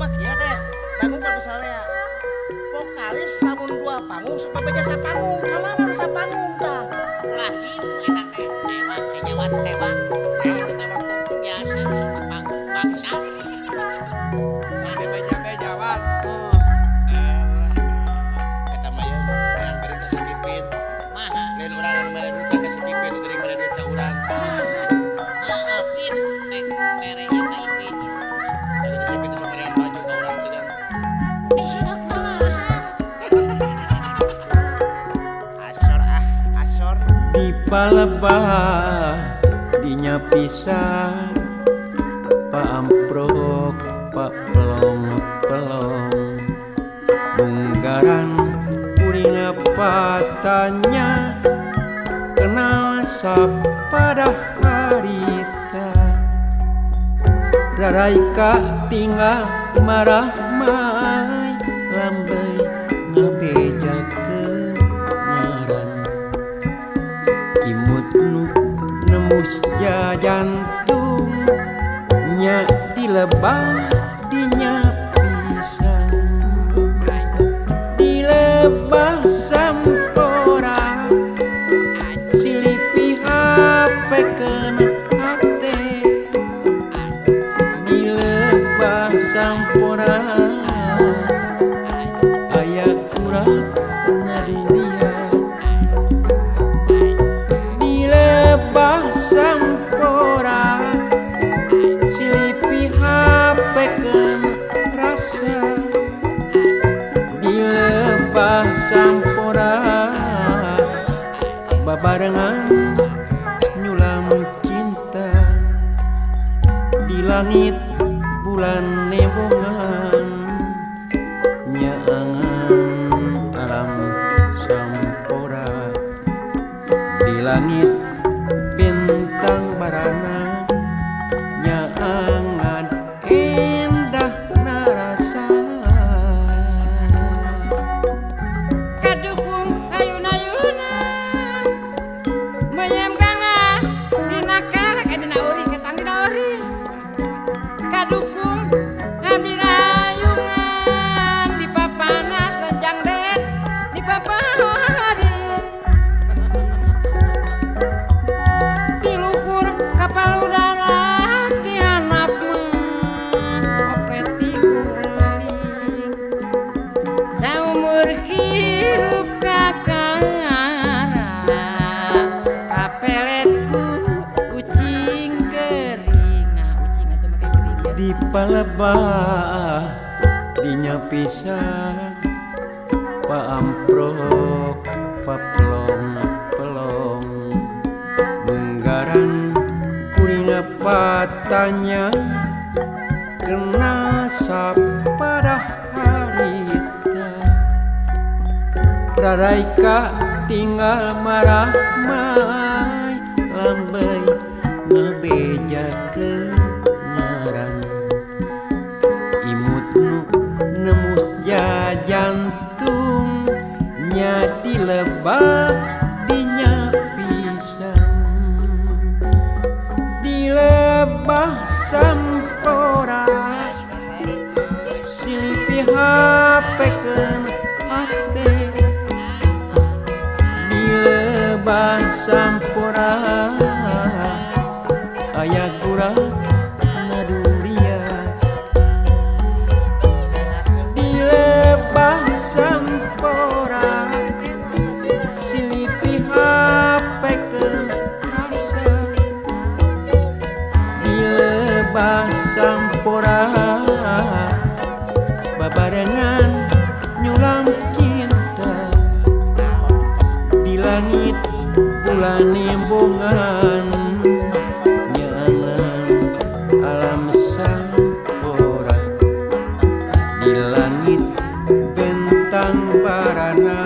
mah kieu teh. Dangukeun ku salea. Vokalis lamun dua panggung sok bebeja sapanggung. Ka mana nu sapanggung tah? Ulah kitu eta teh. Tewak cenyawan tewak. Naon eta mah biasa sok panggung bangsa. Beja-bejawan. Eta mah yeun urang beri ka si Pipin. Maha lain urang anu mere duit ka si Pipin, geuring mere duit ka urang. Heeh, Pin, mere ieu ka Ipin. Jadi si Pipin teh merean baju ka urang teh kan. Isi malahan. Asor ah, asor. Di palebah dinya pisan paamprok papelong pelong munggaran kuring patanya kenal sapada harita raraika tinggal marah mai lambey ngabejakeun ngaran imut nu nembus jantung nya dilebah dinya pisan dilebah sampora silipi hape kena hate dilebah sampora aya kurat naduriat dilebah sampora silipi hape kena rasa dilebah sampora babarengan nyulam cinta di langit bulan nembongan nyaangan alam sampora di langit bintang barana nyaangan indah narasa kadukung ayun-ayunan meyem ganas dina karek dina uri ketang dina uri kadukung abdi rayungan di papanas kenjang den di papahari di luhur kapal udara ti hanap mah opet ti guling saumur hirup kakara kapelet ku ucing kering. Nah ucing atuh make kering ya. Di palebah dinya pisan paamprok papelong pelong munggaran kuring patanya kenal sapada harita raraika tinggal marah mai lambey ngabejakeun ngaran imut nu nembus jantung nya dilebak dinya pisan dilebah sampora silipi hape keun hate dilebah sampora aya gurat naduriat dilebah sampora silipi hape keun rasa dilebah sampora babarengan nyulam cinta di langit bulan nembongan nyaangan alam sampora di langit bentang barana.